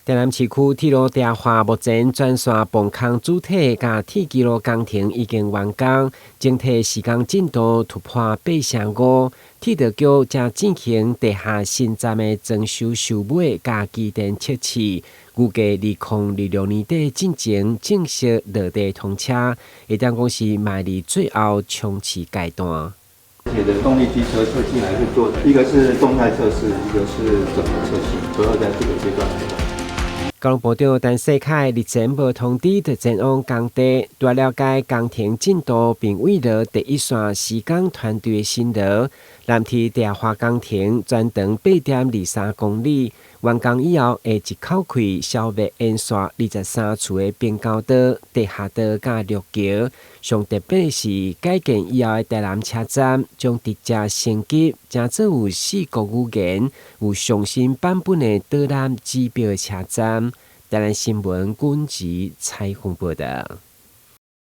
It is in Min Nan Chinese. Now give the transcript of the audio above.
台南市區鐵路地下化目前全線磅空主體佮鐵基路工程已經完工，整體時間進度突破85%。鐵道局正進行地下新站的裝修收尾佮機電測試，預計2026年底進前正式落地通車。會當講是邁入最後衝刺階段。鐵的動力機車測試還是做，一個是動態測試，一個是整合測試，主要在這個階段。交通部長陳世凱日前無通知就前往工地，除了解工程進度，並慰勞第一線施工團隊的辛勞。南鐵地下化工程全長8.23公里，完工以後會一口氣消滅沿線23處的平交道、地下道佮陸橋。上特別的是，改建以後的台南車站將直接升級，成做有四國語言、有上新版本的導覽指標的車站。台南新聞軍籍採訪報道。